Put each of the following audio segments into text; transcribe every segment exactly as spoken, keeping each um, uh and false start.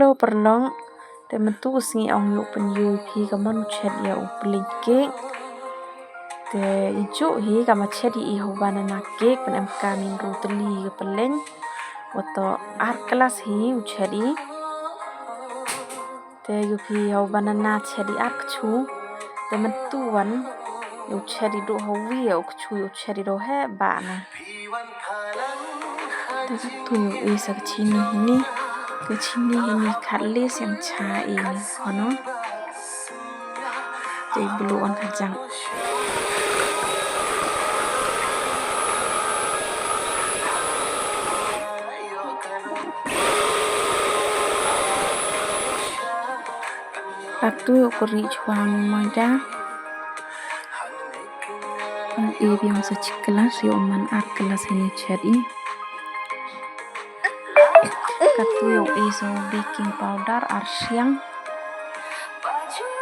Hello paralok, te mynta ka sngi ong ïoh pynïoh ïa phi ka mon u chet ïa u plate cake. Te i ju hi ka ma chet ïa i ha u banana cake, pynban em ka min ru tylli ka plate. Wat to ar klas hi u chet i. Te ïoh phi ha u banana chet i ar kchu. Te mynta wan ïoh chet i du ha u wi ïa u kchu ïoh chet i du he ba na. Te tu ïoh i sa ka chini hini. Ka chini hini khat le siang cha i ni hono. Te bulu on ka jang. Atu ko ri chuang maida. Ang e biang sa chiklas yo man ar klas hini chet i. Katu yo e so baking powder ar siang.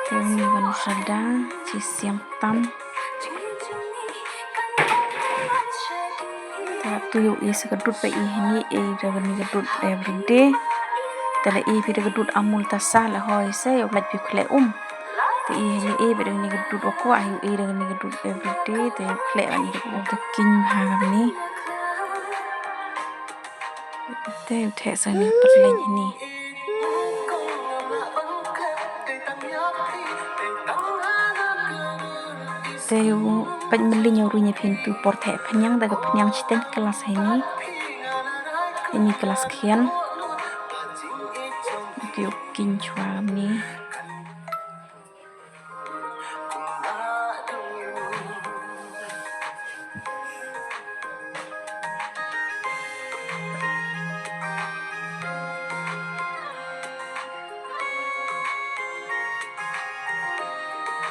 Te uni ban sada chi siang tam. Te tu yo e sa ka dud ba i hini e da ni ka dud everyday. Te la e bi da ka dud Amul Tasa la hoi se yo laj bi khle um. Te i hini e bi da ni ka dud o ko a yo e da ni ka dud everyday te khle ba ni ka dud te king ha ni. Te u theh sa ni perleng hini. Te u peit mlin u ri ni phin tu por theh phniang da ka phniang chiteng klas hini. Ini klas khian. Ki u kin chwa ni.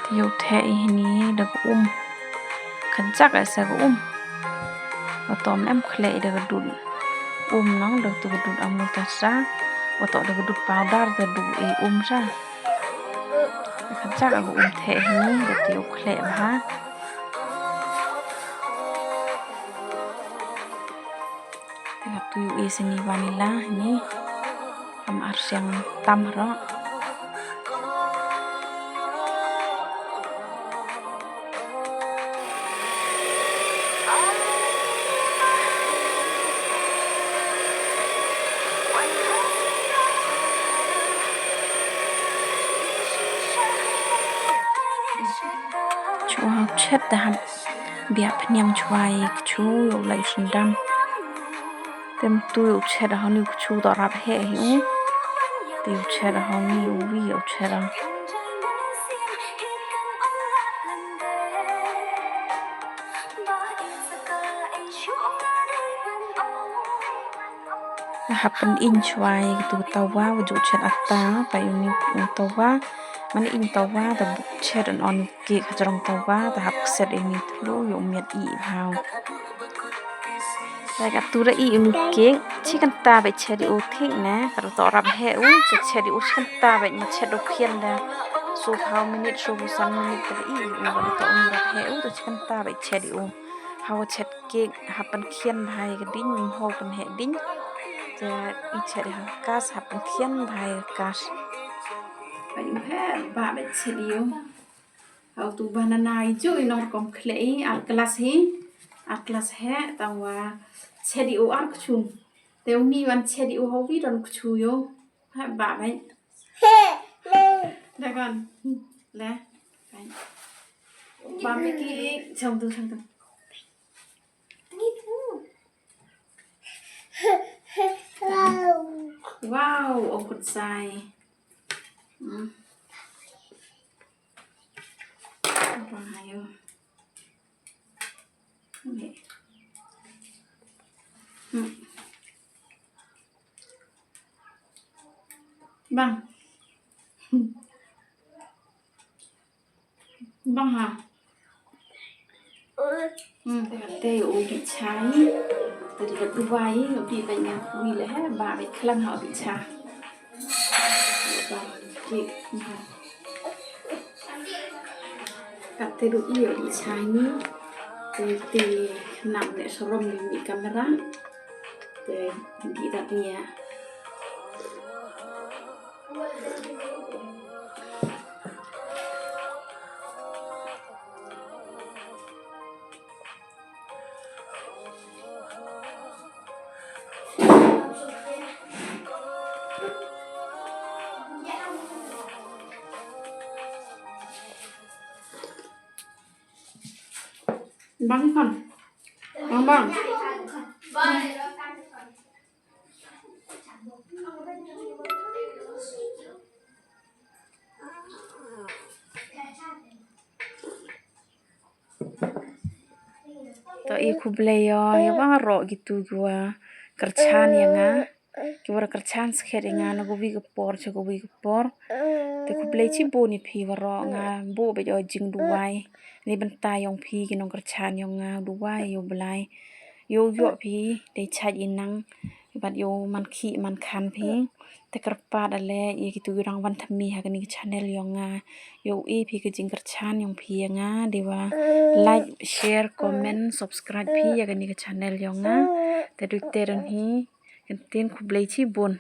Te ïoh theh i hini da ka um. Kajak sa ka um. Wa to em khleh i da ka dud. Um nong da tu ka dud Amul Tasa. Wa to da ka dud powder da dud i um sa. Kajak ka um theh hini da te u khleh bha. Te la tu i sini vanilla ni. Am ar siang tam ro. Chwa chet da hap bia phniang chwa i kchu yo lai sendam. Tem tu yo chet da hanu kchu da rap he hi u. Te yo chet da hanu yo wi yo chet da. Hap pyn in chwa i tu tawa wa ju chet ata pa uni tawa. Man in tawa da bu chet an on cake ha jrong tawa da hap kset i ni thlu yo miat i bhau. Ba ka tu ra i uni cake chi kan ta ba chet i u thik ne ka to rap he u ka chet i u chi kan ta ba ma chet u khian da. So how minute so san minute ka i u ba to u rap he u da chi kan ta ba chet i u. Hau chet cake hap pyn khian bha i ka ding, hau pyn he ding. Te i chet i ha kas hap pyn khian bha i ka kas. Ba i he ba ba chet i u. Hau tu banana i ju i nor kom khleh i ar klas hi. Ar klas he tawa chet i u ar kchu. Te uni wan chet i u hau wi don kchu yo. He ba ba. Dagon. Le. Ba me ki cham tu cham tu. Wow, ong kut sai. Hmm. Apa ayo? Ni. Hmm. Bang. Bang ha. Hmm, te u di chai. Te di ka duwai, u di ba nya wi le he, ba ba khlan ha u di cha. Ba ki ha. Ka te du i u di chai ni. Te te nam ne sorom ni camera. Te di da nya. Bang kan. Bang bang. To i khublei ïa, ïa baroh kito kiwa kyrchan ïa nga. Kiwa kyrchan skhem ïa nga na kawi ka por sha kawi ka por. Te khublei chibun ïa phi baroh, nga buh beit ïa u jingduwai. Ni bynta yong phi ki nongkyrchan yong nga, duwai ïa u Blai. Ïoh ïoh phi, dei chait i nang. Bad ïoh man khih man khan phi. Te kyrpad ale ïa kitu ki rang wan thymmai ha kani ka channel yong nga. Ïoh i phi ka jingkyrchan yong phi ïa nga. Dei wa like, share, comment, subscribe phi ïa kani ka channel yong nga. Te du te don hi. Kan tin khublei chibun.